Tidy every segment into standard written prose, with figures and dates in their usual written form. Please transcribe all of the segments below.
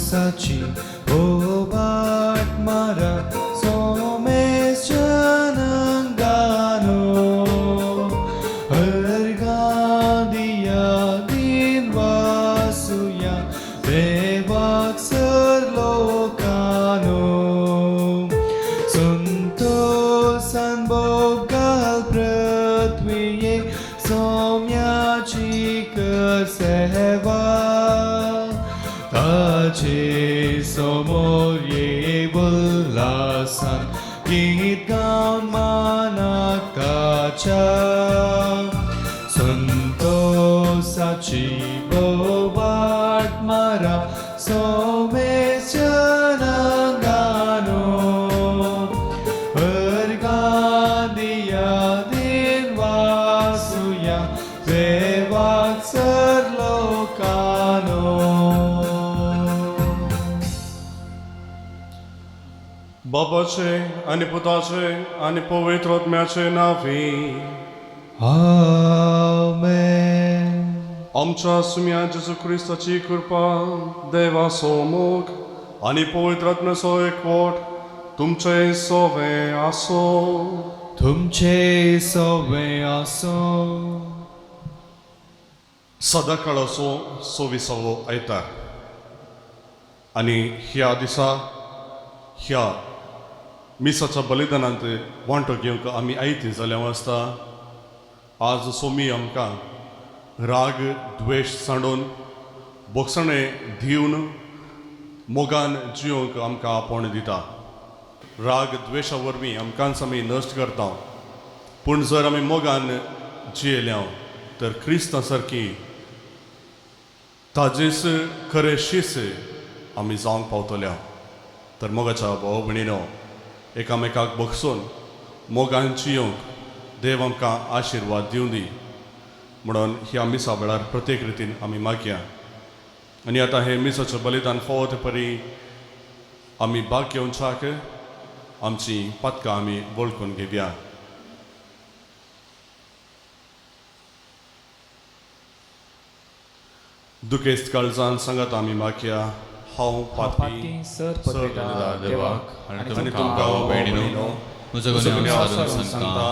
संतोषाची बोबाट मारा सोमेश जनंगानो अर्गादिया दिन वासुया देवाक सर लोकानो संतोषान भोगाल पृथ्वीये सौम्याची कर सेवा ताचे समोर ये उल्हासान गीत गावन मानाक ताच्या संतोषाची बोबाट मारा सोमेश जनंगानो अर्गादिया दिन वासुया देवाक सर लोकानो. बापाचे आनी पुताचे आनी पवित्र आत्म्याचे नांवी. आमेन. आमच्या सुम्या जेजू क्रिस्ताची कृपा, देवाचो मोग आनी पवित्र आत्म्याचो एकवट तुमचे सोवे आसो. तुमचे सोवे आसो. सदाकाळाचो सव्वीसावो आयतार आनी ह्या दिसा ह्या मिसाच्या बलिदानांत वांटो घेवंक आमी आयती जाल्या आसता. आज सोमी आमकां राग द्वेश सांडून बोगसणें दिवन मोगान जियोंक आमकां आपोवण दिता. राग द्वेशा वरवीं आमकांच आमी नश्ट करता, पूण जर आमी मोगान जियेल्या तर क्रिस्ता सारकी ताजेच खरें शीस आमी जावंक पावतल्या. तर मोगाच्या भाव भयणीनो, एकामेकाक बगसून मोगान जियोंक देव आमकां आशिर्वाद दिवं दी म्हणून ह्या मिसा वेळार प्रत्येक रितीन आमी मागया. आनी आतां हें मिसाचें बलिदान फावो ते परी आमी भाग घेवच्याक आमची पातकां आमी वळखून घेवया. दुखेस्त काळजान सांगात आमी मागया. हांव पातकी सर पदवेदार देवाक आनी आनी तुमकां तुमकां भयणीनो म्हजो म्हजो गुन्यांव गुन्यांव सारून सारून सांगता,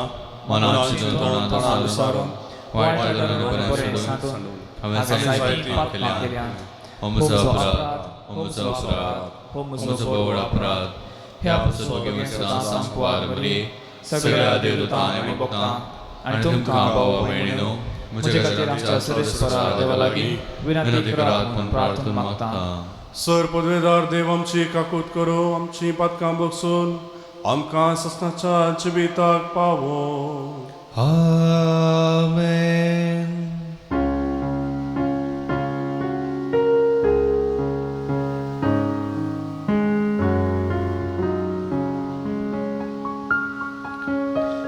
मनात चिंतून तोंडान सारून वायट बरें बरें सांडून हांवें हांवें जायतीं जायतीं पापां पापां केल्यांत. केल्यांत. हो म्हजो म्हजो अपराध, अपराध, हो म्हजो अपराध, हो हो म्हजो म्हजो व्हड व्हड अपराध. ह्या पासून भगिनी सदां सांकवार मरिये, सगळ्या देवदूतां आनी भक्तांक आनी तुमकां भाव भयणीनो म्हजे खातीर आमच्या सर्वेस्परा देवा लागीं विनंती करात म्हूण प्रार्थना मागता. सर पदवेदार देव आमची काकूत करूं, आमची पातकां बगसून आमकां सस्नाच्या जिविताक पावो. आमेन.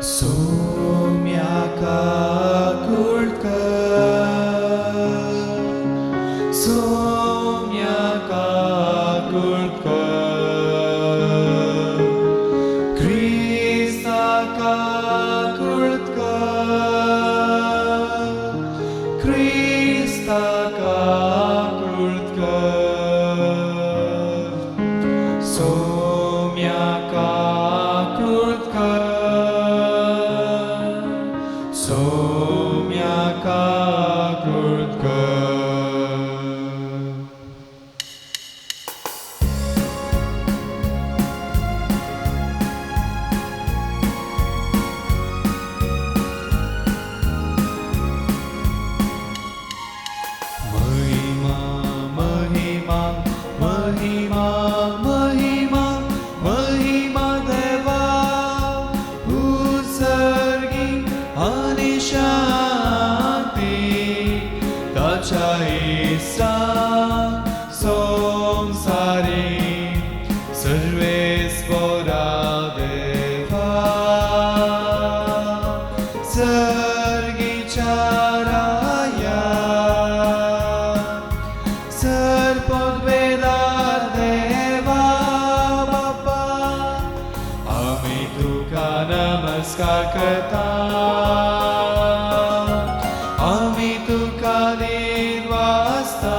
सोम्या काकूट कर, सोम्या काकूट कर, क्रिस्ता काकूट कर, क्रिस्ता काकूट कर, सोम्या काकूट कर, सोम्या काकूट कर. महिमा महिमा महिमा महिमा महिमा देवा उत्सर्गी आणि शांती ताच्या इसा संसारी सर्वेस्परा देवा सर्गीच्या राया सर्पद्वेदार देवा बापा आमी तुका नमस्कार करता, आमी तुका दिनवासता,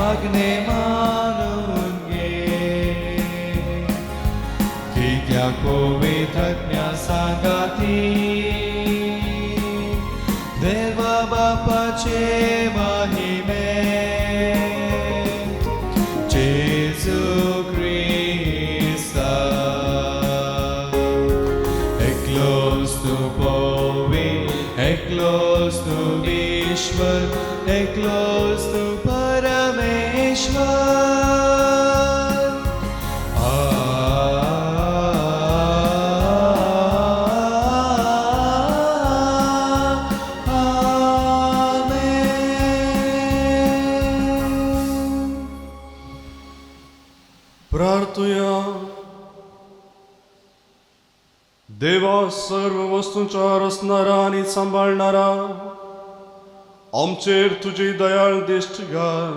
मागणें मानून घे कित्याक पवित्र आत्म्या सांगाती देवा बापाचे महिमे जेजू क्रिस्ता एकलोच तूं पवी एकलोच तूं ईश्वर एकलोच तूं परमेश्वर. आमेन. प्रार्थुया. देवा, सर्व वस्तूंच्या रचणारा आनी सांबाळणारा, आमचेर तुजी दयाळ दिश्ट घाल.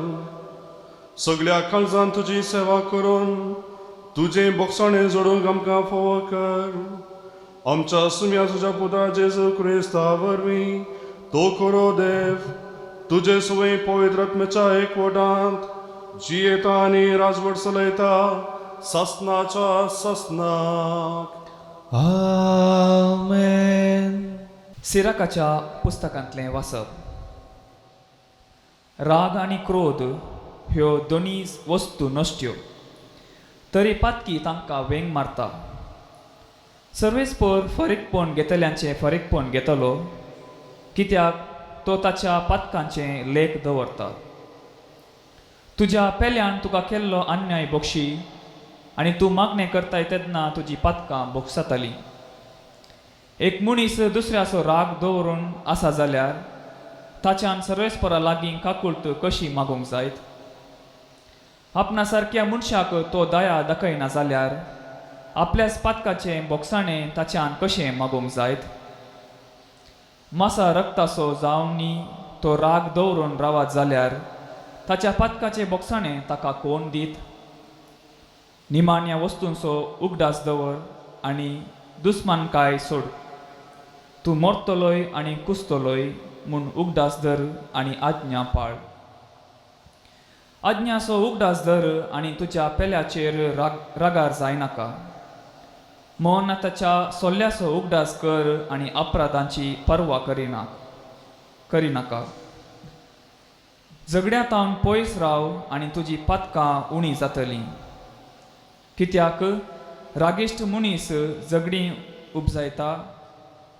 सगळ्या काळजान तुजी सेवा करून तुजें बोगसाणें जोडूंक आमकां फावो कर. आमच्या सुम्या तुज्या पुता जेजू क्रिस्ता वरवीं तो खरो देव तुजे सुवें पवित्र आत्म्याच्या एकवटांत जियेता आनी राजवट चलयता सासनाच्या सासनाक. आमेन. सिराकाच्या पुस्तकांतलें वाचप. राग आनी क्रोध ह्यो दोनी वस्तू नश्ट्यो, तरी पातकी तांकां वेंग मारता. सर्वेस्पर फरीकपण घेतल्यांचें फरीकपण घेतलो, कित्याक तो ताच्या पातकांचें लेख दवरता. तुज्या पेल्यान तुका केल्लो अन्याय बक्षी आनी तूं मागणें करताय तेन्ना तुजी पातकां भोगसातालीं. एक मनीस दुसऱ्याचो राग दवरून आसा जाल्यार ताच्यान सर्वेस्परा लागीं काकुळट कशी मागूंक जायत? आपणा सारक्या मनशाक तो दया दाखयना जाल्यार आपल्याच पातकाचें बोगसाणें ताच्यान कशें मागूंक जायत? मासा रक्ताचो जावनी तो राग दवरून रावत जाल्यार ताच्या पातकाचें बोगसाणें ताका कोण दीत? निमाण्या वस्तूंचो उगडास दवर आनी दुस्मानकाय सोड. तूं मरतलोय आनी कुसतलोय म्हूण उगडास धर आनी आज्ञा पाळ. आज्ञाचो उगडास धर आनी तुज्या पेल्याचेर रागार जायनाका. मन ताच्या सोल्ल्याचो उगडास कर आनी अपराधांची पर्वा करिनाका. झगड्या तावन पयस राव आनी तुजी पातकां उणी जातलीं. कित्याक रागिश्ट मनीस झगडीं उपजायता,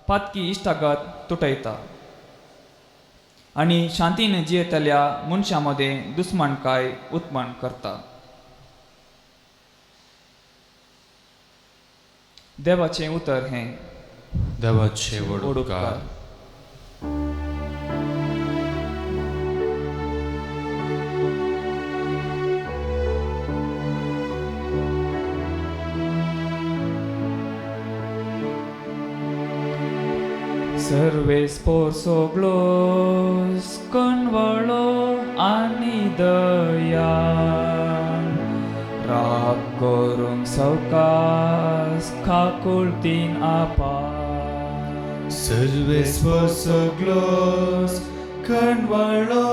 पातकी इश्टागत तुटयता आनी शांतीन जियेतल्या मनशां मदें दुस्मानकाय उत्पन्न करता. देवाचें उतर हें. देवाचे व्हड उपकार. सर्वेस्पोर सगळोस कणवळो आनी दया राग करूंक सवकास काकुळतीन आपा. सर्वेस्पर सगळोस कणवळो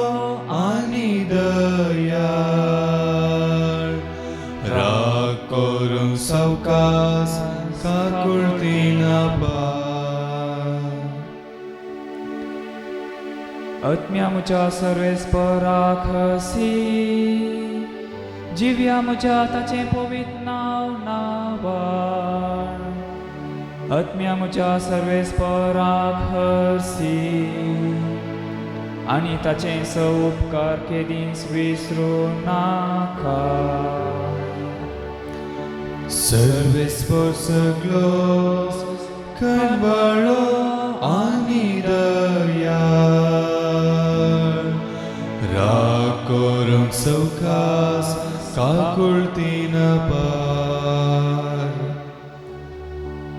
आनी दयाळ राग करूंक सवकास काकुळतीन आपा. आत्म्या म्हज्या सर्वेस्पराक हसी जिव्या म्हज्या ताचें पवित्र नांव नांवान. आत्म्या म्हज्या सर्वेस्पराक हसी आनी ताचें स उपकार केदींच विसरूं नाका. सर्वेस्पर सगळोस कणवळो आनी दयाळ राग करूंक सवकास काकुळतीन पार.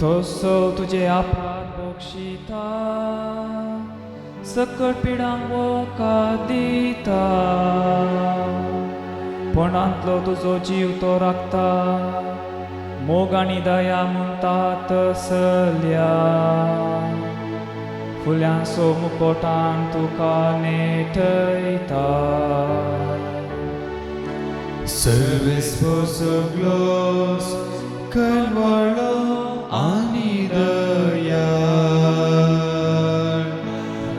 तसो तुजे अपराध बक्षिता, सकट पिडांक वखद दिता, पोंडांतलो तुजो जीव तो राखता, मोग आनी दया म्हणटा तसल्या. फुल्यांचो मुकोटान तुका नेटयता. सर्वेस्पोर सगलोस कनवाळो आनी दयाळ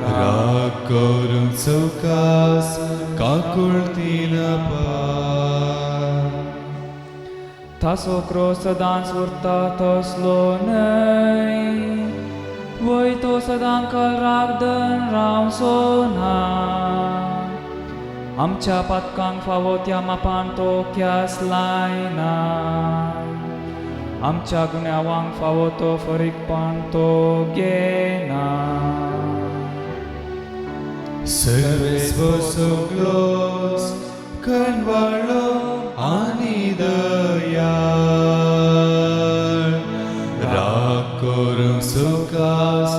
राग करूंक सवकास काकुळतीन पार. ताचो क्रोध सदांच उरता तसलो न्हय, वय तो सदां काल राग धन रावचो ना. आमच्या पातकांक फावो त्या मापान तो ख्यास लायना, आमच्या गुन्यांवांक फावो तो फरीकपण तो घेना. सर्वेस्पोर सगलोस कनवाळो आनी दयाळ राग करूंक सवकास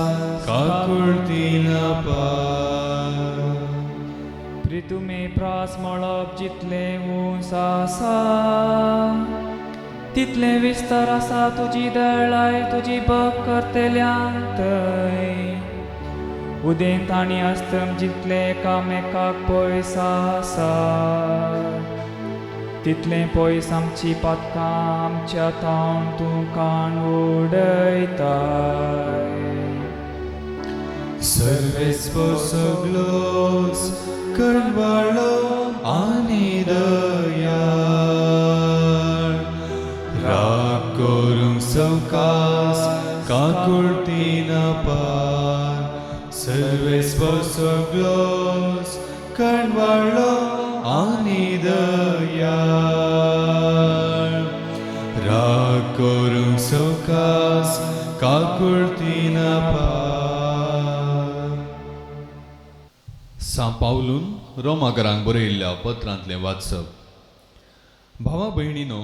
काकुळतीन पार. प्रितुमे प्रास मळब जितलें उंच आसा तितलें विस्तार आसा तुजी दयाळाय तुजी भक्त करतल्यांक थंय. उदेंत आनी अस्तम जितलें एकामेकाक पयस आसा तितलें पयस आमची पातकां आमच्या थावन तूं कान उडयताय. सर्वेस्पोर सगलोस कनवाळो आनी दयाळ राग करूंक सवकास काकुळतीन पार. सर्वेस्पोर सगलोस कनवाळो आनी दयाळ राग करूंक सवकास काकुळतीन पार. सां पावलून रोमाकरांक बरयल्ल्या पत्रांतलें वाचप. भावा भयणीनो,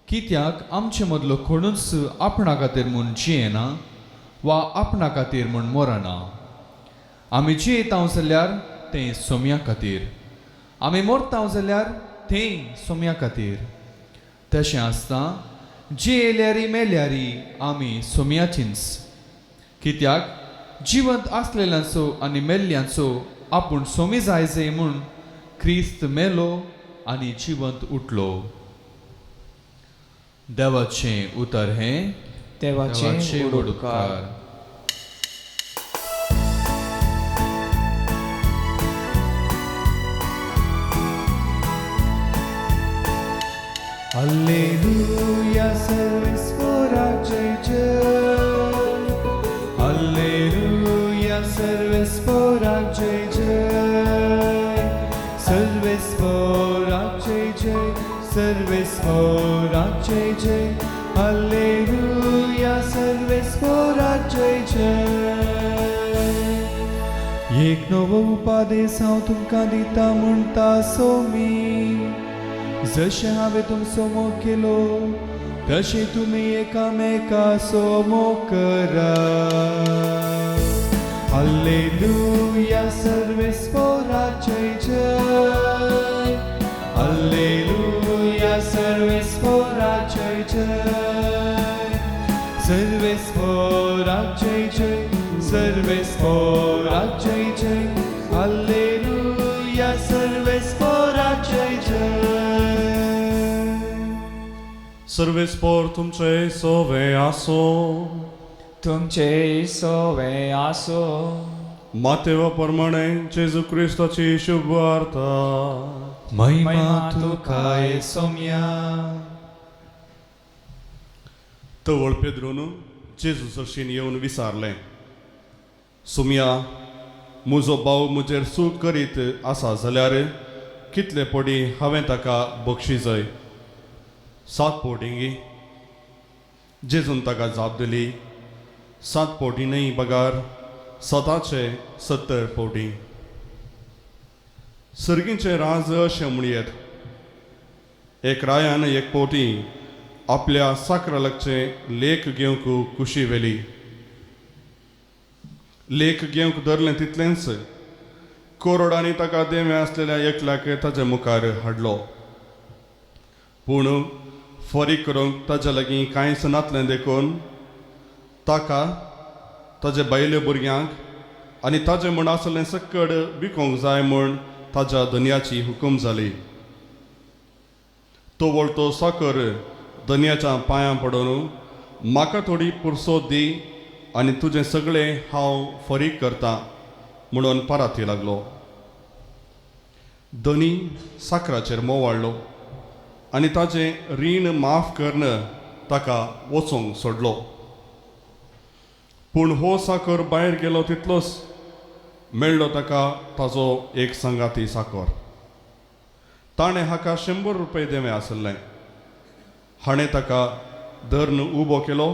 कित्याक आमचे मदलो कोणूच आपणा खातीर म्हूण जियेना वा आपणा खातीर म्हूण मरना. आमी जियेता जाल्यार तें सोम्या खातीर, आमी मरता जाल्यार तें सोम्या खातीर. तशें आसता जियेल्यारी मेल्यारी आमी सोम्याचींच. कित्याक जिवंत आसलेल्यांचो आनी मेल्ल्यांचो आपूण सोमी जाय जाय म्हूण क्रिस्त मेलो आनी जिवंत उठलो. देवाचें उतर हें देवाचें देवाचें व्हड उपकार. उपकार. Alleluia, सर्वेस्पोराक जय जय. Alleluia, सर्वेस्पोराक जय जय. सर्वेस्पोराक जय जय, सर्वेस्पोराक जय जय. Alleluia, सर्वेस्पोराक जय जय. एक नवो उपादेश हांव तुमकां दिता म्हणटा सोमी, जशें हांवें तुमचो मोग केलो तशें तुमी एकामेकाचो मोग करात. Alleluia, सर्वेस्पोराक जय जय. Alleluia, सर्वेस्पोराक जय जय. सर्वेस्पोराक जय जय, सर्वेस्पोराक जय जय. Alleluia, सर्वेस्पोराक जय जय. सर्वेस्पोर तुमचे सोवे आसो. तुमचे सोवे आसो. मातेवा प्रमाणे जेजू क्रिस्ताची शुभ वार्ता. महिमा तुका सोम्या. तवळ पेद्रून जेजू सरशीन येवन विचारलें, सुमया, म्हजो भाव म्हजेर चूक करीत आसा जाल्यार कितले पडी हांवें ताका बक्षी जाय? 7 पवटींगी? जेजून ताका जाप दिली, 7 पवटी न्हय बगार 7चे 70 पवटी. सर्गीचें राज अशें म्हणयेत, एक रायान एक पवटी आपल्या साकरा लागचें लेख घेवंक कुशी व्हेली. लेख घेवंक धरलें तितलेंच कोरोडांनी ताका देवें आसलेल्या एकल्याक ताजे मुखार हाडलो. पूण फरीक करूंक ताजे लागीं कांयच नातलें देखून ताका ताजे बायले भुरग्यांक आनी ताजें म्हूण आसलें सक्कड विकोंक जाय म्हूण ताज्या धनयाची हुकूम जाली. तवळ तो साकर धनयाच्या पांयां पडून म्हाका थोडी पुरसो दी आनी तुजें सगळें हांव फारीक करतां म्हणून पराती लागलो. धनी साकराचेर मोवाळ्ळो आनी ताजें रीण माफ करून ताका वचूंक सोडलो. पूण हो साकर भायर गेलो तितलोच मेळ्ळो ताका ताजो एक सांगाती साकर. ताणें हाका 100 रुपये देवें आसलें. हाणें ताका धरून उबो केलो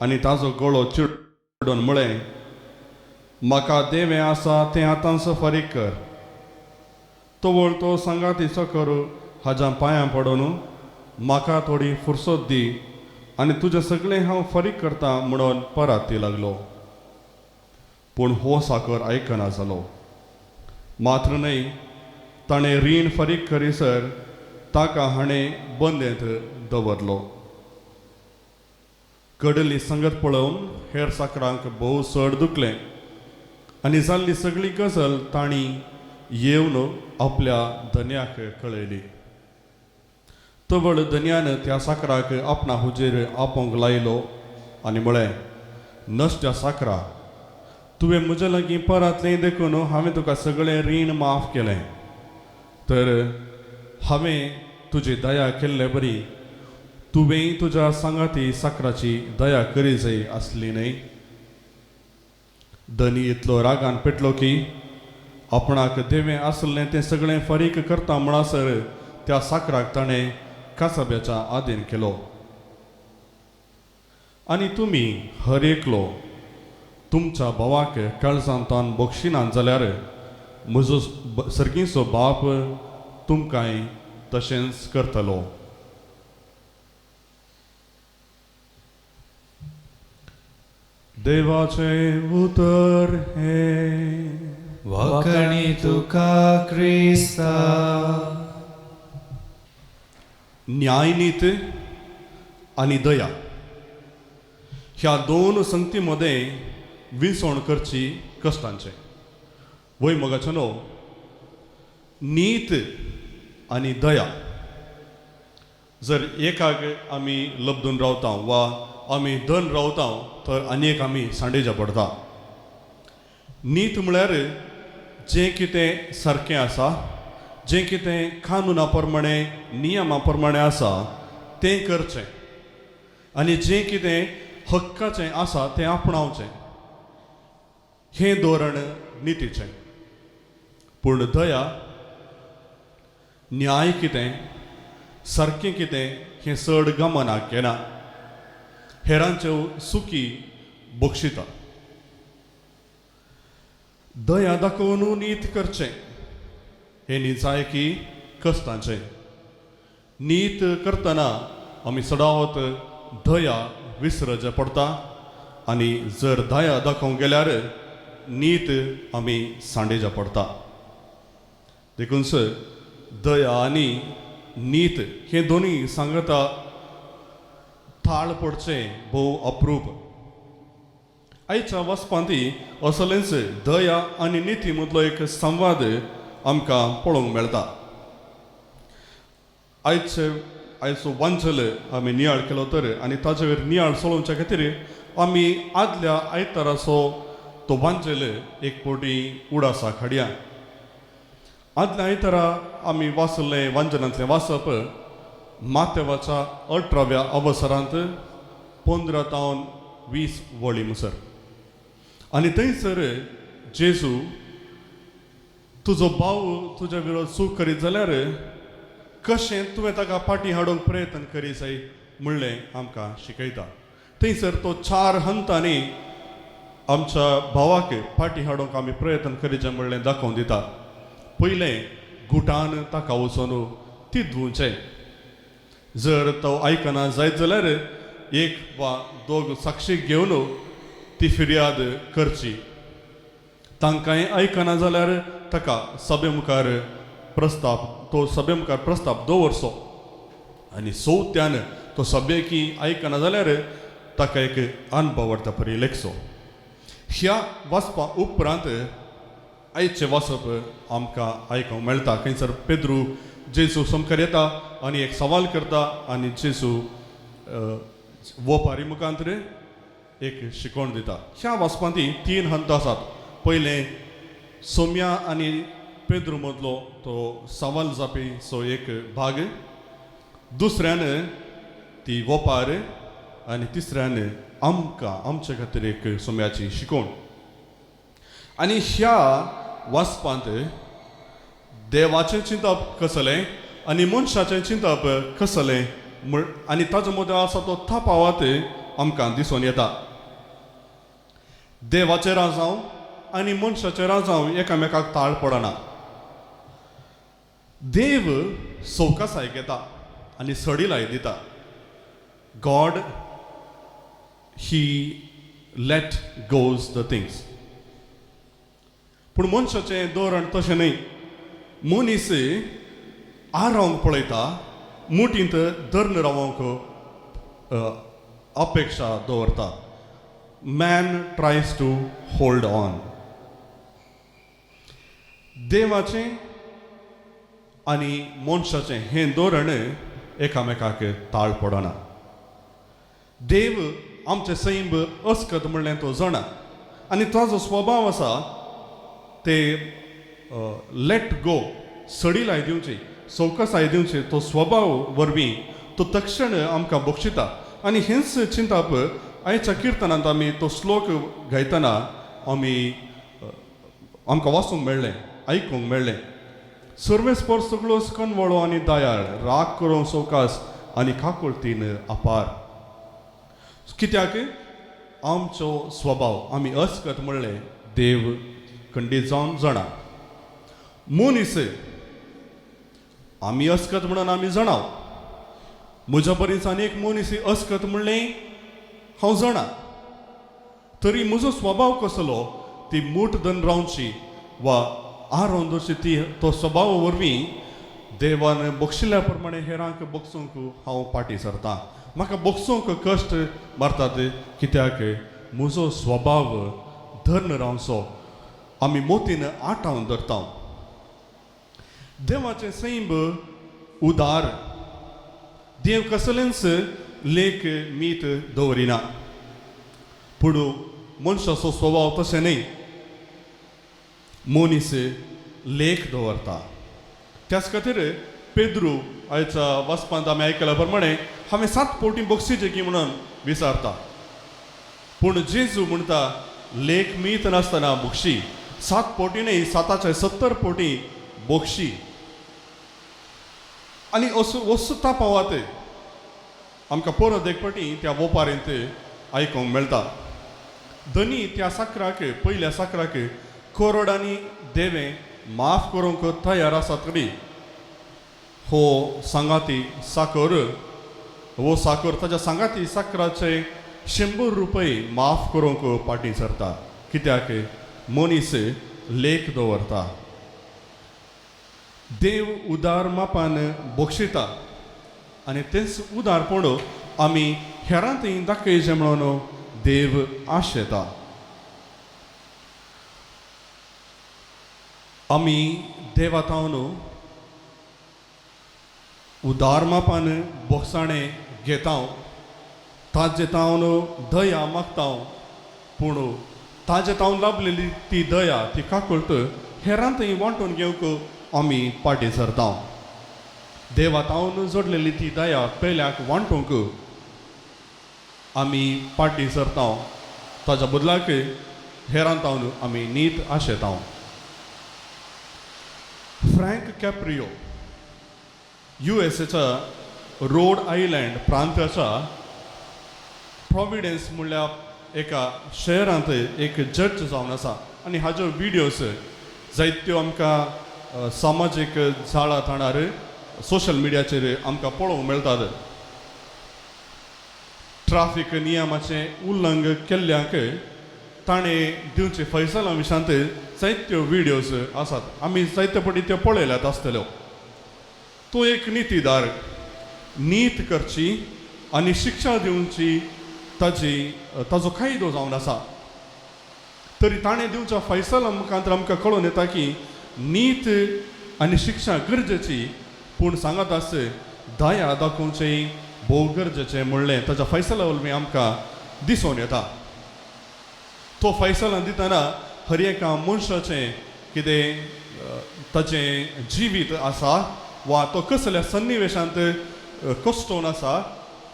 आनी ताजो गळो चिडून म्हळें, म्हाका देवें आसा तें आतांच फारीक कर. तवळ तो सांगाती साकर हाज्या पांयां पडून म्हाका थोडी फुरसत दी आनी तुजें सगळें हांव फारीक करतां म्हणून पराती लागलो. पूण हो साकर आयकना जालो. मात्र न्हय, ताणें रीण फारीक करीसर ताका हाणें बंदेंत दवरलो. कडली संगत पळोवन हेर साकरांक भोव चड दुखलें आनी जाल्ली सगळी गजल तांणी येवन आपल्या धनयाक कळयली. तवळ धनयान त्या साकराक आपणा हुजेर आपोवंक लायलो आनी म्हळें, नश्ट्या साकरा, तुवें म्हजे लागीं परातलें देखून हांवें तुका सगळें रीण माफ केलें. तर हांवें तुजी दया केल्ले बरी तुवेंय तुज्या सांगाती साकराची दया करी जाय आसली न्हय. धनी इतलो रागान पेटलो की आपणाक देवें आसलें तें सगळें फारीक करता म्हणसर त्या साकराक ताणें कासाब्याच्या आदीन केलो. आनी तुमी हर एकलो तुमच्या भावाक काळजांतान बक्षिनात जाल्यार म्हजो सर्गीचो बाप तुमकांय तशेंच करतलो. देवाचें उतर हें. वाकणी तुका क्रिस्ता. न्यायनीत आनी दया ह्या दोन संगती मदें विसवण करची कश्टांचें. वय मोगाचो न्हू, नीत आनी दया जर एकाक आमी लब्दून रावता वा आमी धन रावता तर आनी एक आमी सांडेजा पडटा. नीत म्हळ्यार जें कितें सारकें आसा, जें कितें कानुना प्रमाणें नियमा प्रमाणें आसा तें करचें आनी जें कितें हक्काचें आसा तें आपणावचें. हें धोरण नितीचें. पूण दया, न्याय कितें, सारकें कितें हें चड गमनाक येना, हेरांच्यो सुखी बक्षिता. दया दाखोवन नीत करचें हें निजाय की कश्टांचें. नीत करतना आमी चडावत दया विसरचें पडटा आनी जर दया दाखोवंक गेल्यार नीत आमी सांडेजा पडटा. देखून सर दया आनी नीत हे दोनूय सांगता थाळ पडचें भोव अप्रूप. आयच्या वाचपांत असलेंच दया आनी निती मदलो एक संवाद आमकां पळोवंक मेळटा. आयचो वांचल आमी नियाळ केलो तर आनी ताजे वयर नियाळ सोडोवच्या खातीर आमी आदल्या आयताराचो तो वांचल एक फावटी उडासाक हाडया. आदल्या आयतारा आमी वाचलें वांजनांतलें वाचप माथ्यावाच्या 18व्या अवसरांत 15 तावन 20 वळी मुसर आनी थंयसर जेजू तुजो भाव तुज्या विरोध चूक करीत जाल्यार कशें तुवें ताका फाटीं हाडूंक प्रयत्न करी जाय म्हणलें आमकां शिकयता. थंयसर तो 4 हंतांनी आमच्या भावाक फाटीं हाडूंक आमी प्रयत्न करीचे म्हणलें दाखोवन दिता. पयलें गुटान ताका वचून तिदवचें, जर तो आयकना जायत जाल्यार 1 वा 2 साक्षी घेवन ती फिर्याद करची. तांकांय आयकना जाल्यार ताका सभे मुखार प्रस्ताव तो सभे मुखार प्रस्ताव दवरचो आनी चवथ्यान तो सभेकी आयकना जाल्यार ताका एक अनभव परी लेखचो. ह्या वाचपा उपरांत आयचें वाचप आमकां आयकूंक मेळटा. खंयसर पेद्रू जेजू समकार येता आनी एक सवाल करता आनी जेजू वोपारी मुखांत एक शिकवण दिता. ह्या वाचपांत तीन हंत आसात. पयलें सोम्या आनी पेद्रू मदलो तो सवाल जापीचो एक भाग, दुसऱ्यान ती वोपार आनी तिसऱ्यान आमकां आमचे खातीर एक सोम्याची शिकवण. आनी ह्या वाचपांत देवाचें चिंतप कसलें आनी मनशाचें चिंतप कसलें म्हण आनी ताजो मदें आसा तो थापावत आमकां दिसून येता. देवाचें राजांव आनी मनशाचें राजांव एकामेकाक ताळ पडना. देव सवकासाय घेता आनी सडिलाय दिता. God he let goes the things. पूण मनशाचें धोरण तशें न्हय. मनीस आरावंक पळयता, मुठींत धरून रावंक अपेक्षा दवरता. Man tries to hold on. देवाचें आनी मनशाचें हें धोरण एकामेकाक ताळ पडना. देव आमचें सैम अस्कत म्हणलें तो जाणा आनी ताजो स्वभाव आसा ते let go, सडिलाय दिवची, सवकसाय दिवची. तो स्वभाव वरवीं तो तक्षण आमकां बक्षिता. आनी हेंच चिंतप आयच्या किर्तनांत आमी तो श्लोक गायतना आमी आमकां वाचूंक मेळ्ळें, आयकूंक मेळ्ळें. सर्वेस्पर सगळो कनवळो आनी दयाळ, राग करूंक सवकास आनी काकुळतीन अपार. कित्याक आमचो स्वभाव आमी अस्कत म्हणलें देव खंडीत जावन जाणा. मनीस आमी अस्कत म्हणून आमी जाणाव. म्हज्या बरीच आनी एक मनीस अस्कत म्हणलें हांव जाणा, तरी म्हजो स्वभाव कसलो ती मूठ धन रावची वा आरोवन दवरची ती तो स्वभाव वरवीं देवान बक्षिल्ल्या प्रमाणे हेरांक बक्षूंक हांव फाटीं सरतां. म्हाका बक्षूंक कश्ट मारतात कित्याक म्हजो स्वभाव धर्न रावचो आमी मोतीन आटावन धरता. देवाचें सैम उदार, देव कसलेंच लेख मीत दवरिना. पूण मनशाचो स्वभाव तशें न्हय. मनीस लेख दवरता. त्याच खातीर पेद्रू आयच्या वाचपांत आमी आयकल्या प्रमाणे हांवें 7 फावटी बक्षिचें की म्हणून विचारता. पूण जेजू म्हणटा लेख मीत नासतना बक्षी, 7 फावटी न्हय, 7 70 फावटी बक्षी. आनी असो वस्तू तापावात आमकां परत एक फावटी त्या वोपारेंत आयकूंक मेळटा. धनी त्या साकराक, पयल्या साकराक करोडांनी देवें माफ करूंक तयार आसा तरी हो सांगाती साकर, हो साकर ताज्या सांगाती साकराचे 100 रुपये माफ करूंक फाटीं सरता. कित्याक मनीस लेख दवरता. देव उदार मापान बक्षिता आनी तेंच उदारपण आमी हेरांतय दाखयचें म्हणून देव आशेता. आमी देवा तावन उदार मापान बोगसाणें घेता, ताजे तावन दया मागता, पूण ताजे तावन लाभलेली ती दया, ती काकुळट हेरांतय वांटून घेवंक आमी फाटीं सरता. देवा तावन जोडलेली ती दया पेल्याक वांटूंक आमी फाटीं सरता. ताज्या बदलाक हेरां तावन आमी नीत आशेता. फ्रँक कॅप्रियो युएसएच्या रोड आयलँड प्रांताच्या प्रोविडन्स म्हणल्यार एका शहरांत एक जज जावन आसा आनी हाज्यो विडियोज जायत्यो आमकां सामाजीक जाळा थाणार सोशल मिडियाचेर आमकां पळोवंक मेळटात. ट्राफीक नियमाचें उल्लंघन केल्ल्यांक ताणें दिवचे फैसला विशांत जायत्यो विडियोज आसात, आमी जायते फावटी त्यो पळयल्यात आसतल्यो. तो एक नितीदार, नीत करची आनी शिक्षा दिवची ताजी ताजो कायदो जावन आसा. तरी ताणें दिवच्या फैसला मुखांत आमकां कळून येता की नीत आनी शिक्षा गरजेची, पूण सांगत आस दया दाखोवचें भोव गरजेचें म्हणलें ताच्या फैसला वरवीं आमकां दिसून येता. तो फैसला दितना हर एका मनशाचें कितें ताचें जिवीत आसा वा तो कसल्या सन्निवेशांत कश्टोवन आसा,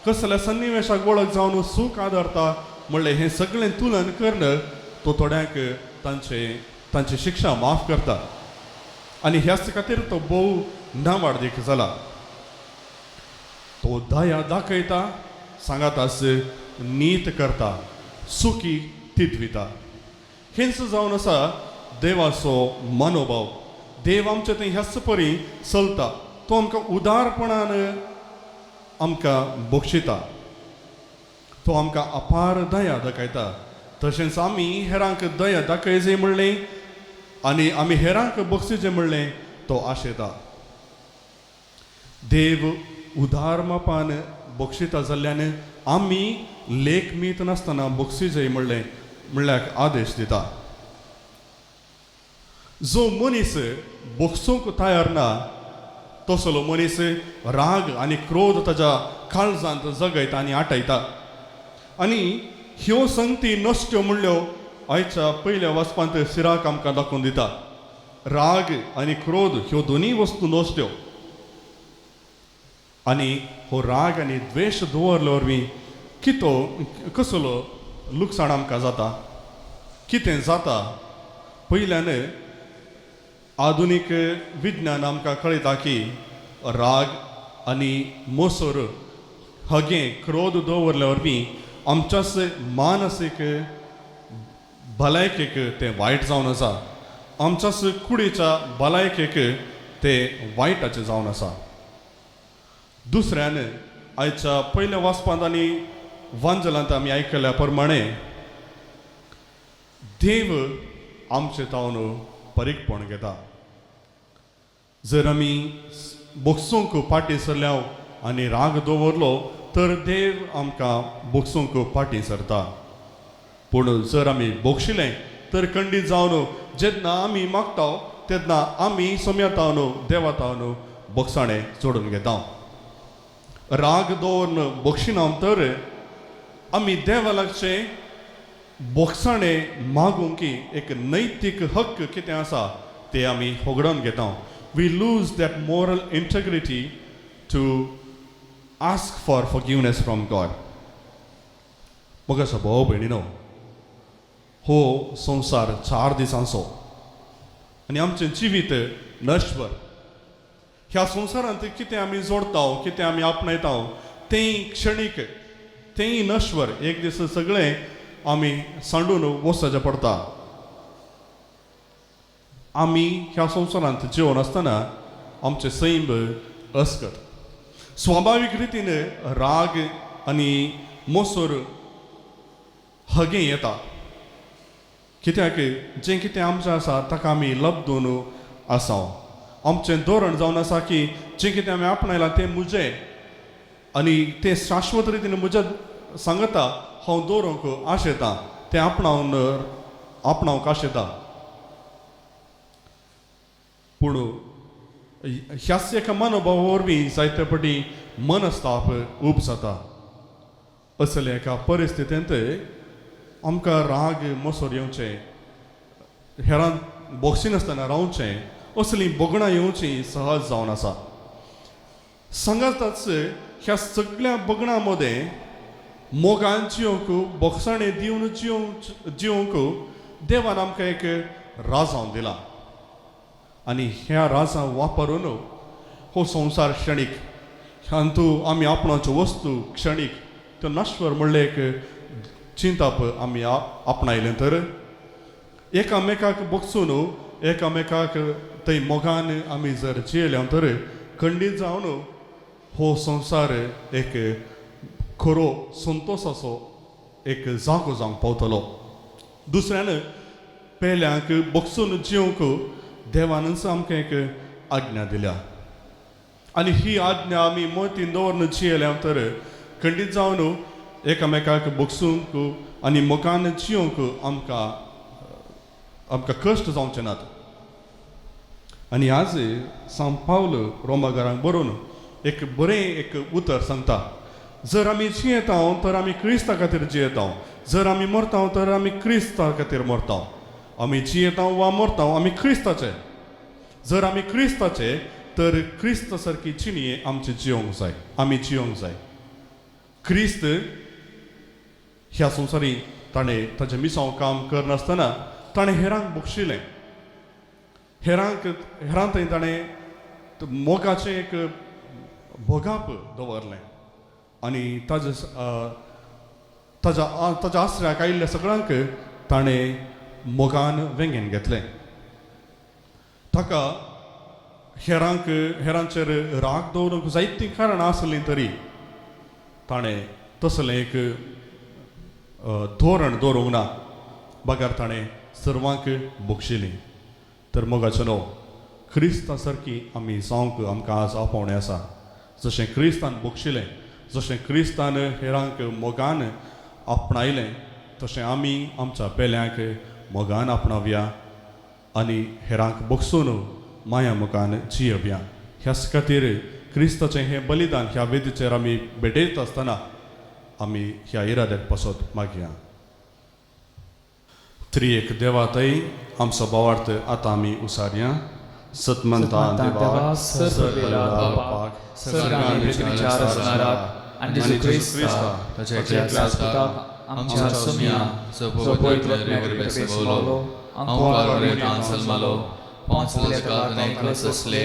कसल्या सन्निवेशाक वळख जावन सूख आदारता म्हणलें हें सगळें तुलन करून तो थोड्यांक तांचे तांची शिक्षा माफ करता आनी ह्याच खातीर तो भोव नावाडदीक जाला. तो दया दाखयता, सांगातास नीत करता, सुखी तितविता. हेंच जावन आसा देवाचो मनोभाव. देव आमचे थंय ह्याच परी चलता. तो आमकां उदारपणान आमकां बक्षिता, तो आमकां अपार दया दाखयता. तशेंच आमी हेरांक दया दाखयचे म्हणलें आनी आमी हेरांक बक्षिचें म्हणलें तो आशेता. देव उदार मापान बक्षिता जाल्ल्यान आमी लेख मीत नासतना बक्षिचे म्हणलें म्हणल्यार आदेश दिता. जो मनीस बक्षूंक तयार ना तसलो मनीस राग आनी क्रोध ताच्या काळजांत जगयता आनी आटयता. आनी ह्यो संगती नश्ट्यो म्हणल्यो आयच्या पयल्या वाचपांत सिराक आमकां दाखोवन दिता. राग आनी क्रोध ह्यो दोनूय वस्तू नश्ट्यो आनी हो राग आनी द्वेश दवरले वरवीं कितो कसलो लुकसाण आमकां जाता, कितें जाता. पयल्यान आधुनीक विज्ञान आमकां कळयता की राग आनी मोसोर हगें क्रोध दवरले वरवीं आमच्याच मानसीक भलायकेक तें वायट जावन आसा, आमच्याच कुडीच्या भलायकेक तें वायटाचें जावन आसा. दुसऱ्यान आयच्या पयल्या वाचपांत आनी वांजलांत आमी आयकल्या प्रमाणे देव आमचे तावन परीकपण घेता. जर आमी बक्षूंक फाटीं सरल्या आनी राग दवरलो तर देव आमकां बक्षूंक फाटीं सरता. पूण जर आमी बक्षिलें तर खंडीत जावन जेन्ना आमी मागता तेन्ना आमी सोम्या तावन देवा तावन बक्षाणें जोडून घेता. राग दवरून बक्षिना तर आमी देवा लागचें बोगसाणें मागूंक एक नैतीक हक्क कितें आसा ते आमी होगडावन घेता. We lose that moral integrity to ask for forgiveness from God. मग भाव भयणीनो, हो संवसार 4 दिसांचो आनी आमचें जिवीत नश्वर. ह्या संवसारांत कितें आमी जोडता, कितें आमी आपणायता तें क्षणीक, तेंय नश्वर. एक दीस सगळें आमी सांडून वचचें पडटा. आमी ह्या संवसारांत जिवन आसतना आमचें सैम अस्कत. स्वाभावीक रितीन राग आनी मोसोर हगें येता. कित्याक जें कितें आमचें आसा ताका आमी लब्दून आसा. आमचें धोरण जावन आसा की जें कितें आमी आपणायलां तें म्हजें आनी तें शाश्वत रितीन म्हज्या सांगता हांव दवरूंक आशेता, तें आपणावन आपणावंक आशेता. पूण ह्याच एका मनोभावा वरवीं जायते फावटी मनस्ताप उब जाता. असल्या एका परिस्थितींत आमकां राग मोसोर येवचें, हेरांक बक्षिनासतना रावचें, असलीं भोगणां येवचीं सहज जावन आसा. सांगाताच ह्या सगळ्या भोगणां मदें मोगान जिवंक, बोगसाणें दिवन जिवंक देवान आमकां एक राजांव दिला आनी ह्या राजांव वापरून हो संवसार क्षणीक, हातूंत आमी आपणाच्यो वस्तू क्षणीक त्यो नश्वर म्हणलें एक चिंताप आमी आपणायलें तर एकामेकाक बगसून एकामेकाक थंय मोगान आमी जर जियेले तर खंडीत जावन हो संवसार एक खरो संतोसाचो एक जागो जावंक पावतलो. दुसऱ्यान पेल्यांक बगसून जिवंक देवानच आमकां एक आज्ञा दिल्या आनी ही आज्ञा आमी मतीन दवरून जियेल्या तर खंडीत जावन एकामेकाक बगसूंक आनी मोगान जिवंक आमकां आमकां कश्ट जावचे नात. आनी आज सांव पावल रोमागारांक बरोवन एक बरें एक उतर सांगता, जर आमी जियेता तर आमी क्रिस्ता खातीर जियेता, जर आमी मरता तर आमी क्रिस्ता खातीर मरता। आमी जियेता वा मरता आमी क्रिस्ताचे, जर आमी क्रिस्ताचे तर क्रिस्त सारकी जिणये आमची जियोंक जाय, आमी जियोंक जाय। क्रिस्त ह्या संवसारी ताणें ताचें मिसांव काम करनासतना ताणें हेरांक बक्षिलें, हेरांक हेरां थंय ताणें मोगाचें एक भोगाप दवरलें आनी ताजे ताज्या ताज्या आसऱ्याक आयिल्ल्या सगळ्यांक ताणें मोगान वेंगेन घेतलें। ताका हेरांक हेरांचेर राग दवरूंक जायतीं कारणां आसलीं तरी ताणें तसलें एक धोरण दवरूंक ना, बगर ताणें सर्वांक बक्षिलीं। तर मोगाचें न्हू क्रिस्ता सारकी आमी जावंक आमकां आज आपोवणें आसा। जशें क्रिस्तान बक्षिलें, जशें क्रिस्तान हेरांक मोगान आपणायलें, तशें आमी आमच्या पेल्यांक मोगान आपणावया आनी हेरांक बक्षून माया मोगान जियोवया। ह्याच खातीर क्रिस्ताचें हें बलिदान ह्या वेदीचेर आमी भेटयत आसतना आमी ह्या इराद्याक पासत मागया। त्रिएक देवातय आमचो भावार्थ आतां आमी उसारया। सतमंता देवा सर्व सर्गांनी पृथ्वीच्या रचणाराक आनी जेजू क्रिस्ता ताच्या ताच्या एकल्या पुताक आमच्या सुम्या जो जो पवित्र पवित्र आत्म्याक सवलो, अंकुवार वरेतान जल्मलो, पांच ताणें ससले,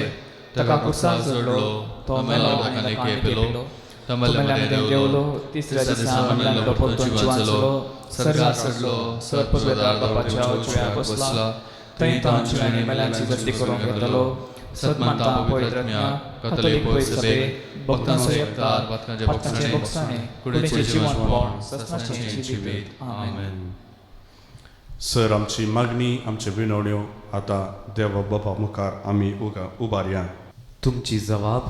ताका कुर्सान चडलो, तो मेलो आनी ताका केलो, तो मेल्या मदें देवलो, तिसऱ्या दिसा मरल्यांतलो परतून जिवान जालो, सर्गार चडलो, सर्व बापाच्या उजव्या बसला, थंय तो जिव्यांनी मेल्यांची गती करूंक येतलो। सतमानता पवित्र आत्म्याक, कथोलीक पवित्र सभेक, भक्तांचो एकतार, पातकांचें भोगसाणें, कुडीचें जिवनपण, सस्नाचें जिवीत। आमेन। सर आमची मागणी आमच्यो विनवण्यो आतां देवा बापा मुखार आमी उबारया। तुमची जबाब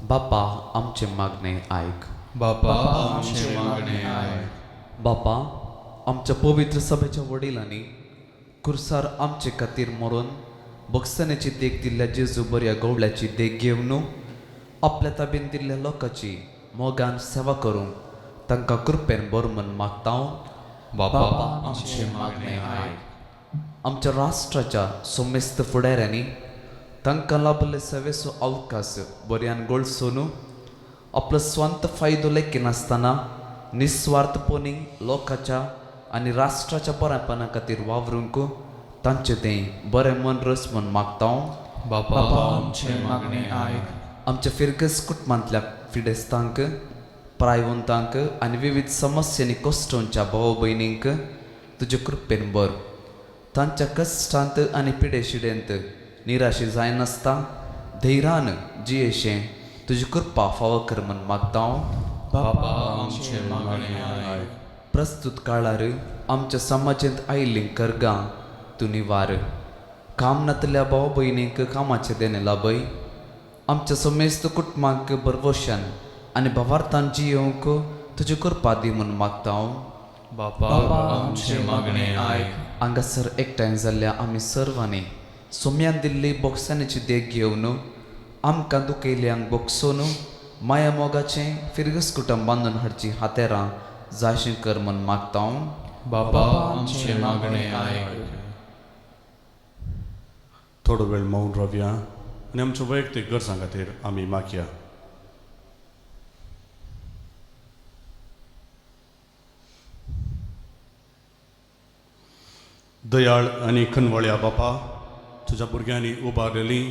बापा आमचे मागणे आयक, बापा आमचे मागणे आयक। बापा आमच्या पवित्र सभेच्या वडिलांनी कुर्सार आमचे खातीर मरून बक्षण्याची देख दिल्ल्या जेजू बऱ्या गवळ्याची देख घेवन आपल्या ताबेन दिल्ल्या लोकांची मोगान सेवा करूंक तांकां कृपेन बरो म्हूण मागता। बापा आमचे मागणे आयक। आमच्या राष्ट्राच्या सोमेस्त फुडाऱ्यांनी तांकां लाभले सेवेचो अवकाश बऱ्यान गळसून आपलो स्वांत फायदो लेखिनासतना निस्वार्थपणी लोकांच्या आनी राष्ट्राच्या बरेपणा खातीर वावरूंक तांचें तें बरें मन रस म्हूण मागता। बापा आमचे मागणे आयक। आमच्या फिरगस कुटुंबांतल्या फिडेस्तांक, प्रायवंतांक आनी विविध समस्यांनी कश्टोंच्या भाव भयणींक तुजे कृपेन बर, तांच्या कश्टांत आनी पिडेशिडेंत निराशे जायनासता धैर्यान जियेशें तुजी कृपा फावो कर म्हूण मागता। बापा आमचे मागणे आयक। प्रस्तुत काळार आमच्या समाजांत आयिल्लीं करगां तूं निवार, काम नातल्या भाव भयणींक कामाचें देणें लाभय, आमच्या समेस्त कुटुंबांक भरवशान आनी भावार्थान जियोवंक तुजी कृपा दी म्हूण मागता। बापा आमचे मागणे आयक। हांगासर एकठांय जाल्ल्या आमी सर्वांनी सोम्यान दिल्ली बोक्सांची देख घेवन आमकां दुखयल्ल्यांक बोगसोन माया मोगाचें फिरगस कुटुंब बांदून हाडचीं हातेरां जायशें कर म्हूण मागता। बापा आमचे मागणे आयक। थोडो वेळ मौन रावया आनी आमच्या वैयक्तीक गरजां खातीर आमी मागया। दयाळ आनी खनवळ्या बापा, तुज्या भुरग्यांनी उबारलेली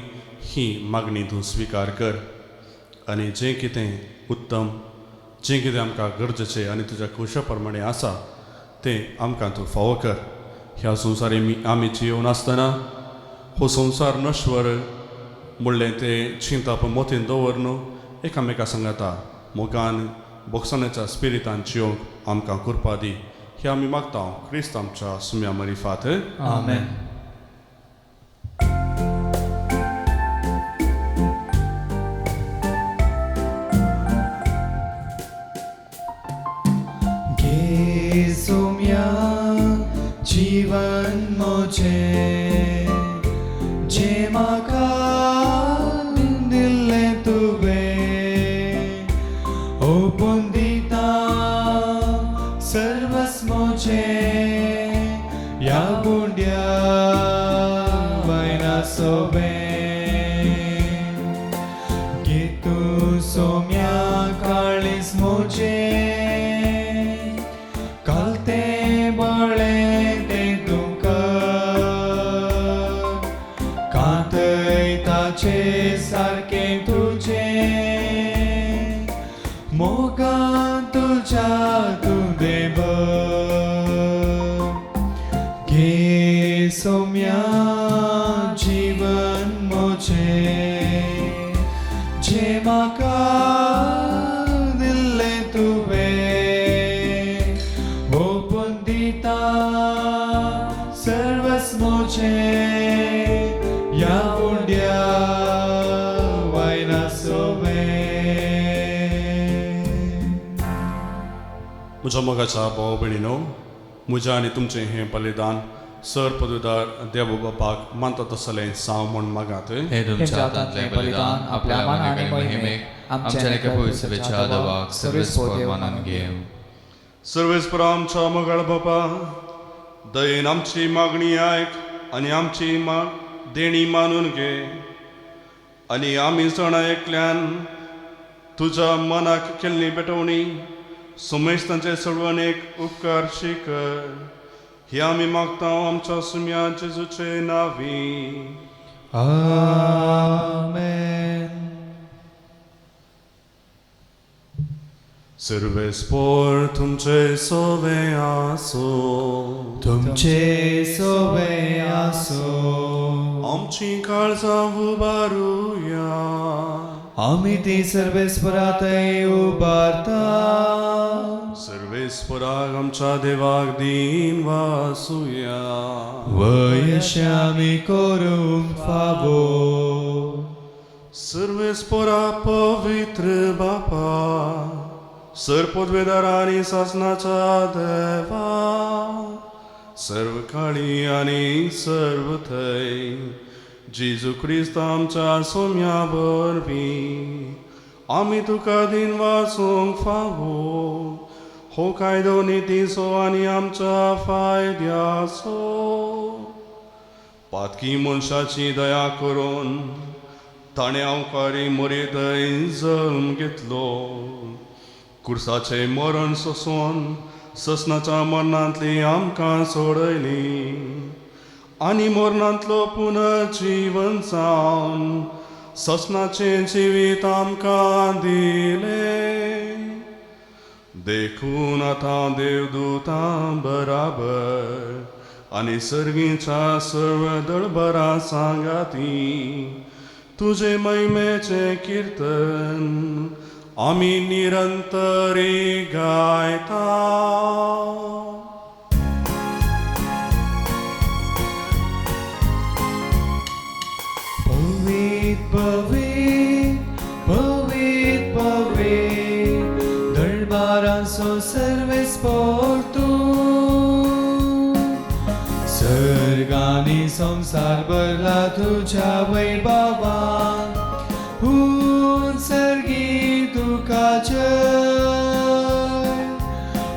ही मागणी तूं स्विकार कर आनी जें कितें उत्तम, जें कितें आमकां गरजेचें आनी तुज्या खोशा प्रमाणें आसा तें आमकां तूं फावो कर। ह्या संवसारी आमी जियोवन आसतना हो संवसार नश्वर म्हणलें तें चिंताप मोतीन दवर न्हू एकामेका सांगाता मोगान बोगसण्याच्या स्पिरितान जियोवंक आमकां कृपा दी, हे आमी मागता क्रिस्त आमच्या सुम्या मरिफात। आमेन। घे सोम्या जीवन मोजे, जे म्हाका दिल्लें तुवें, सोम्या जीवन मोचे जे म्हाका दिल्लें तुवें ओपून दिता सर्वस मोचे ह्या उंड्या वायना सोवे. म्हज्या मोगाच्या भाव भयणीनो, म्हज्या आनी तुमचें हें बलिदान सर पदवीदार देव बापाक मानता तसलें साव म्हूण मागात. हे तुमच्या हातांतलें बलिदान आपल्या मान आनी महिमेक आमच्या आनी पवित्र देवाक सर्वेस्पोर मानून घेवं. सर्वेस्पर आमच्या मोगाळ बापा, दयेन आमची मागणी आयक आनी आमची देणी मानून घे आनी आमी जाणा एकल्यान तुज्या मनाक केल्ली पेटोवणी सुमेस्तांचे सोडवणेक उपकार शिकर. ही आमी मागता आमच्या सुम्या जेजूचे नावी. आमेन. सर्वेस्पोर तुमचे सोवे आसो. तुमचे सोवे आसो. आमची काळजां उबारुया. आमी ती सर्वेस्परातय उबारता. सर्वेस्पराक आमच्या देवाक दीन वासुया. वयश्यामी करूंक फावो. सर्वेस्परा पवित्र बापा, सर पदवेदार आनी सासनाच्या देवा, सर्व काळी आनी सर्व थंय जेजू क्रिस्त आमच्या सोम्या वरवीं आमी तुका दीन वाचूंक फावो. हो कायदो नितीचो आनी आमच्या फायद्याचो. पातकी मनशाची दया करून ताणें अवकारी मरेदय जल्म घेतलो. कुर्साचें मरण सोंसून ससनाच्या मरणांतली आमकां सोडयली आनी मरणांतलो पुनर्जीवन जावन ससनाचें जिवीत आमकां दिलें. देखून आतां देवदूतां बराबर आनी सर्गीच्या सर्व दळबरा सांगाती तुजे महिमेचें किर्तन आमी निरंतरी गायता. पवीत पवीत पवीत पवीत दळबारांचो सर्वेस्पोर तूं. सर्गांनी संवसार भरला तुज्या वैभवान. हून सर्गी तुका जय,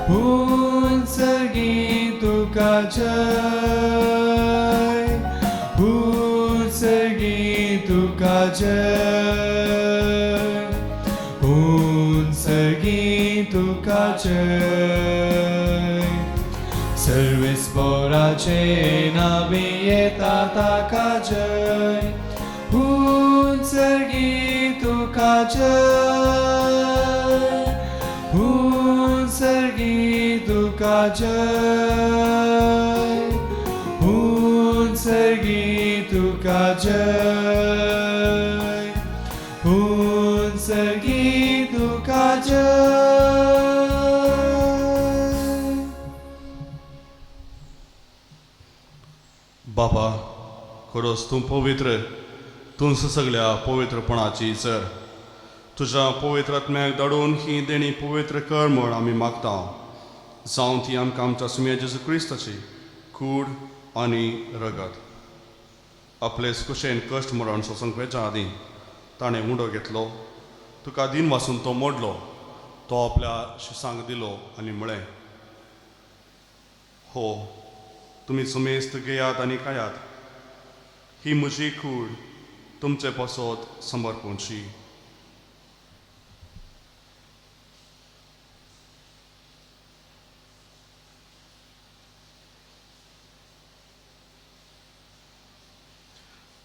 हून सर्गी तुका जय, हून सर्गी तुका जय, हून सर्गी तुका जय. सर्वेस्पोराचे नावी येता ताका जय, हून सर्गी तुका जय, हून सर्गी तुका जय, हून सर्गी तुका जय, हून सर्गी तुका जय. बापा, खरोच तूं पवित्र, तूं सगळ्या पवित्रपणाची सर. तुज्या पवित्र आत्म्याक धाडून ही देणी पवित्र कर म्हूण आमी मागता. जावं ती आमकां आमच्या सुम्या जेजू क्रिस्ताची कूड आनी रगत. आपले कुशेन कश्ट मरण सोंसूंक वेच्या आदीं ताणें उंडो घेतलो, तुका दीन वासून तो मोडलो, तो आपल्या शिसांक दिलो आनी म्हळें, हो तुमी सुमेस्त घेयात आनी खायात, ही म्हजी कूड तुमचे पासत समर्पूंची.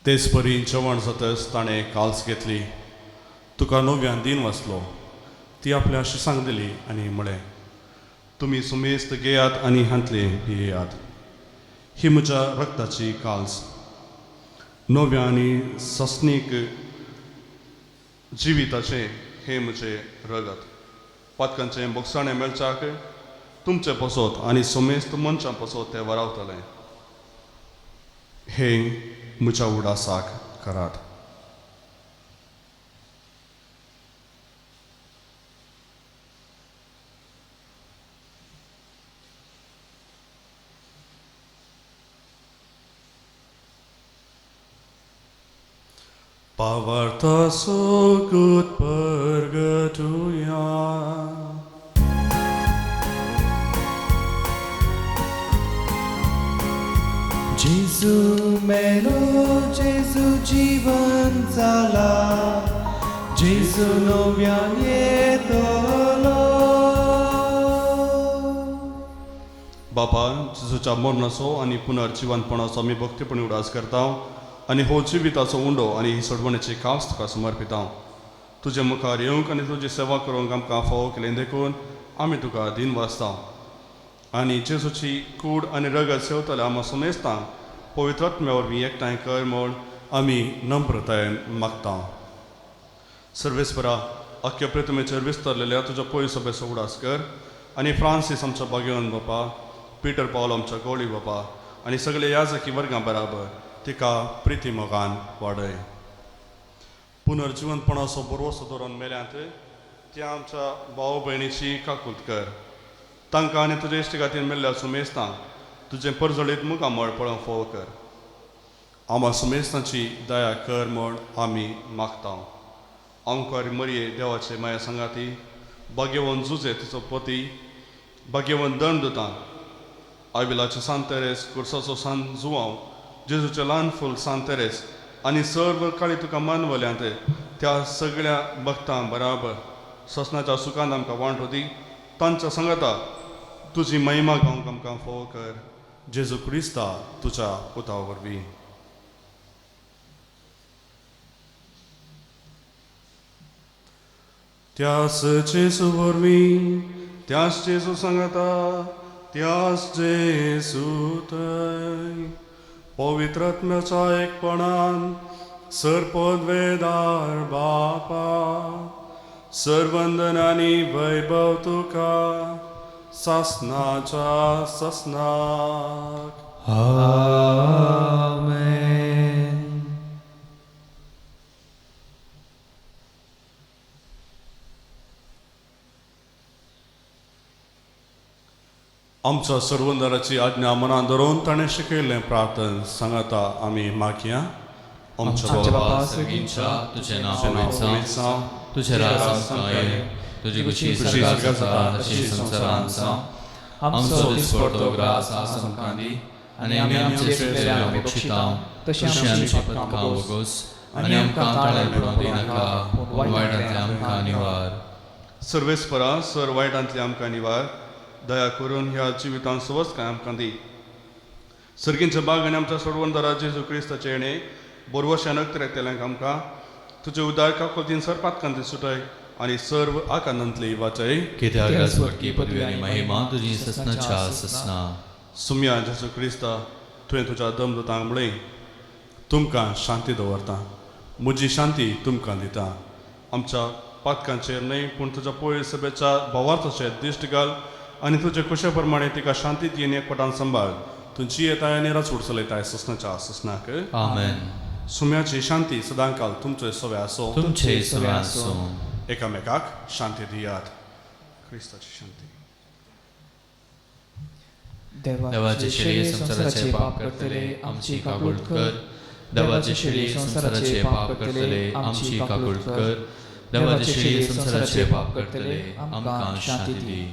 तेच परी जेवण जातच ताणें काल्स घेतली, तुका नव्यान दीन वाचलो, ती आपल्या शिसांक दिली आनी म्हळें, तुमी सुमेस्त घेयात आनी हांतले पियेयात, ही म्हज्या रक्ताची काल्स नव्या आनी सस्नीक जिविताचें हें म्हजें रगत. पातकांचें बोगसाणें मेळच्याक तुमचें पसत आनी समेस्त मनशां पसत तें वरावतलें. हें म्हज्या उडासाक करात. Pavarta sogut purgatuya. Jesu मेलो जेजू जीवन जाला, जेजू नव्यान येतलो. बापा, जेजूच्या मरणाचो आनी पुनर्जिवनपणाचो आमी भक्तीपणी उडास करता आनी हो जिविताचो उंडो आनी ही सोडवणेची कास तुका समर्पिता. तुजे मुखार येवंक आनी तुजी सेवा करूंक आमकां फावो केलें देखून आमी तुका दीन वाचता. आनी जेजूची कूड आनी रगत सेवतल्या आमकां समेस्तांक पवित्रात्म्या वरवीं एकठांय कर म्हूण आमी नम्रतायेन मागता. सर्वेस्परा, अख्ख्या प्रतिमेचेर विस्तारलेल्या तुज्या पयस सभेचो उडास कर आनी फ्रांसीस आमचो भाग्यवन बापा, पिटर पावल आमचो गोळी बापा आनी सगळे याजकी वर्गां बराबर तिका प्रिती मोगान वाडय. पुनर्जिवनपणाचो बरोसो धरून मेल्यांत त्या आमच्या भाव भयणीची काकूत कर. तांकां आनी तुजे इश्ट खातीर मेल्ल्या सुमेस्तांक तुजें परजळीत मुखामळ पळोवंक फावो कर. आमा सुमेस्तांची दया कर म्हूण आमी मागता. अंकुर मरये देवाचे माया सांगाती, भाग्यवंत जुजे तिचो पती, भाग्यवंत दंड दुतां, आविलाचे सांत तेरेस, कुर्साचो सांत जुवांव, जेजूचें ल्हान फूल सांत तेरेस आनी सर्व काळी तुका मानवल्यांत त्या सगळ्या भक्तां बराबर ससनाच्या सुखान आमकां वांटो दी. तांच्या सांगाता तुजी महिमा गावंक आमकां फावो कर. जेजू क्रिस्ता तुज्या पुता वरवीं. त्यास जेजू वरवीं, त्यास जेजू सांगाता, त्यास जेजू थंय पवित्रात्म्याच्या एकपणान सर्पद्वेदार बापा, सर्वंदन आनी वैभव तुका सासनाच्या सासनाक. आमेन. आमच्या सर्वंदराची आज्ञा मनान धरून ताणें शिकयल्लें प्रार्थन सांगाता आमी मागया. आमच्या बापा सर्गींच्या, तुजें नांव पवित्र जावं, तुजें राज आमकां येवं, तुजी खुशी स्वर्गात जाता तशी संवसारांत जावं. आमचो दिसपडतो ग्रास आज आमकां दी आनी आमी आमचे चुकलेले आमी बक्षिता तशी आमची पथकां वगोस आनी आमकां ताळ्यार पडोवंक दिनाका, पूण वायटांतले आमकां निवार. सर्वेस्परा, सर वायटांतले आमकां निवार. दया करून ह्या जिवितांत सवस काय आमकां दी. सर्गींच्या बाग आनी आमच्या सोडवणदारा जेजू क्रिस्ताचें येणें बोरवशान अकतरेकतेल्यांक आमकां तुजे उदार काकोतीन सर पातकांतली सुटय आनी सर्व आकांतांतली वाचय. कित्याक राजवटकी पदवी आनी महिमा तुजी ससनाच्या ससना. सुम्या जेजू क्रिस्ता, तुवें तुज्या दमदुतांक म्हळें, तुमकां शांती दवरता, म्हजी शांती तुमकां दिता. आमच्या पातकांचेर न्हय पूण तुज्या पयर सभेच्या भावार्थाचेर दिश्ट घाल आनी तुजे खुशे प्रमाणे तिका शांती दी आनी एकवटान सांबाळ. तुजी येताय आनी राजवट चलयताय ससनाच्या ससनाक. आमेन. सुम्याची शांती सदांकाल तुमचे सवे आसो. तुमचे सवे आसूं. एकामेकाक शांती दियात. क्रिस्ताची शांती. देवाचे शेळये संवसाराचे पाप करतले आमची काकूळ कर. देवाचे शेळये संवसाराचे पाप करतले आमची काकूळ कर. देवाचे शेळये संवसाराचे पाप करतले आमकां शांती दी.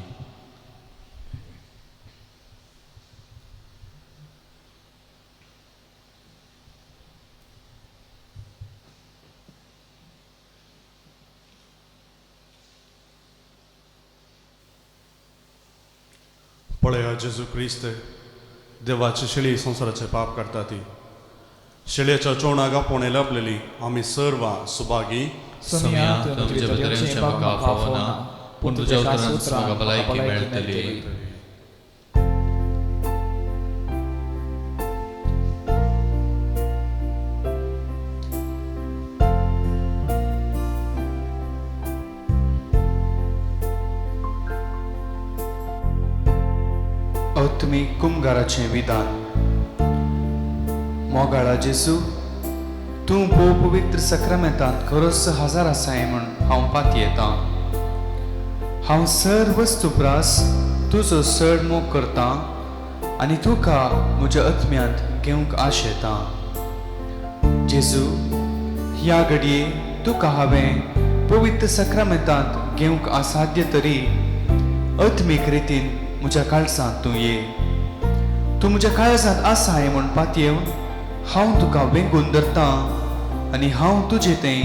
पळया जेजू क्रिस्त देवाची शेळी संवसाराचे पाप करता ती शेळयेच्या चोवणाक आपोवणें लाभलेली आमी सर्वां सुभागी. सोम्या, तुमचे भितर म्हाका फावना, पूण तुज्या उतरान म्हाका भलायकी मेळटली. आत्मीक कुमगाराचें विधान. मोगाळा जेजू, तूं भोव पवित्र सक्रामेंतांत खरोच हजार आसाय म्हूण हांव पातयेतां. हांव सर वस्तू प्रास तुजो चड मोग करतां आनी तुका म्हज्या आत्म्यांत घेवंक आशेतां. जेजू, ह्या घडये तुका हांवें पवित्र सक्रामेंतांत घेवंक असाध्य तरी आत्मीक रितीन म्हज्या काळजांत तूं ये. तूं म्हज्या काळजांत आसाय म्हूण पातयेवन हांव तुका वेंगून धरतां आनी हांव तुजे थंय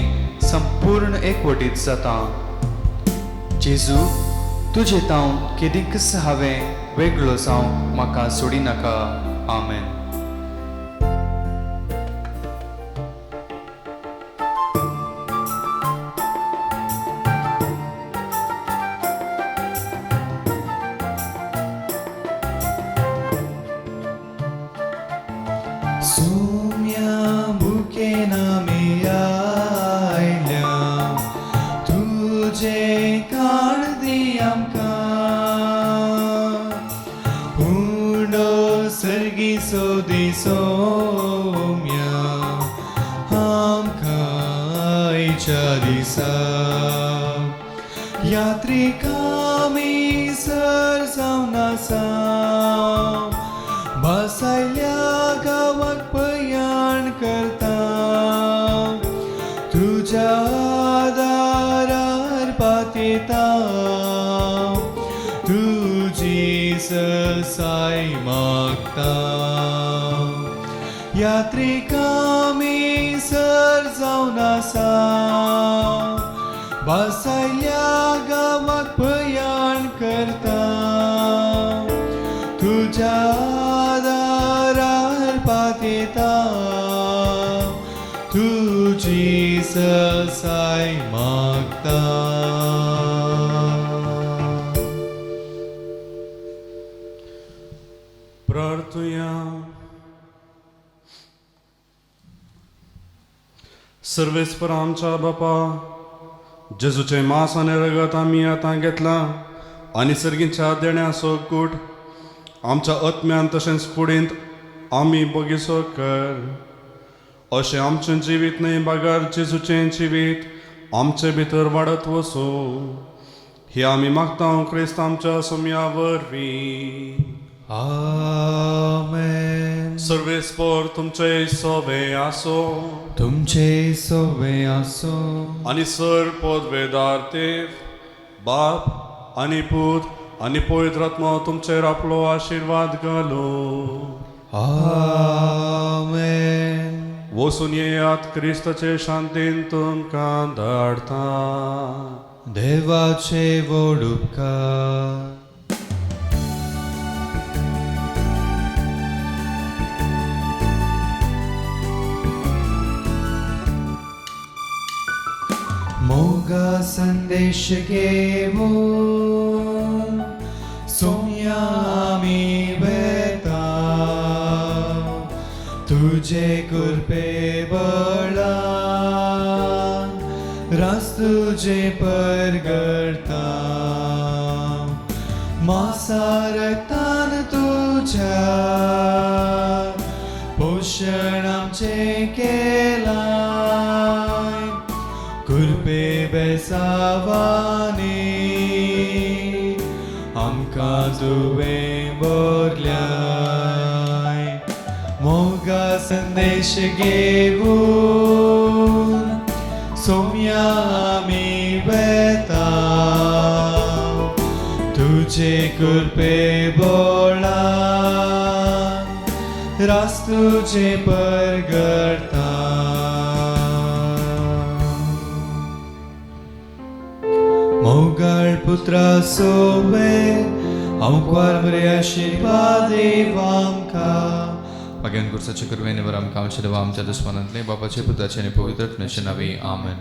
संपूर्ण एकवटीत जातां. जेजू, तुजे तावन केदींकच हांवें वेगळो जावंक म्हाका सोडिनाका. आमेन. सोम्या बुकेन आमी आयल्या, तुजें काण दी आमकां. उंडो सर्गी सोदी सोम्या आमकां आयच्या दिसा. यात्रीक आमी सर जावन आसा, बसायल्या गांवाक प्रयाण करता. तुज्या दारार पातयेता, तुजी ससाय मागता. यात्रीक आमी सर जावन आसा, बसायल्या गांवाक प्रयाण करता. तुज्या दारार पातयेता, तुजी ससाय मागता. प्रार्थुया. सर्वेस्पर आमच्या बापा, जेजूचें मांस आनी रगत आमी आतां घेतलां आनी सर्गीच्या देण्याचो कूट आमच्या आत्म्यान तशेंच कुडींत आमी बगीचो कर. अशें आमचें जिवीत न्हय बगर जेजूचें जिवीत आमचे भितर वाडत वचूं. ही आमी मागता क्रिस्त आमच्या सोम्या वरवीं. आमेन. सर्वेस्पर तुमचे सोवे आसो. तुमचे सोवे आसो. आनी सर पदवेदार देव बाप आनी पूत आनी पवित्र आत्मो तुमचेर आपलो आशिर्वाद घालूं. आमेन. वचून येयात, क्रिस्ताचे शांतीन तुमकां धाडटा. देवाचे व्हड उपकार. मोगा संदेश घेवन सोम्या आमी वेता, तुजे कृपे बळान रास तुजे परगडता. मासा रक्तान तुज्या पोशण आमचें केलां, कृपे बेसावानी आमकां तुवें भरल्याय. मोगा संदेश घेवन सोम्या आमी वेता, तुजे कृपे बळान रास तुजे परगडता. मोगाळ पुत्रा सोवे आमकां बरे आशिर्वाद देव आमकां. मागीर खुर्साचे कृपेन वर आमकां आमच्या देवा आमच्या दुस्मानांतले बापाचे पुताचे आनी पवित्र आत्म्याचे नांवी. आमेन.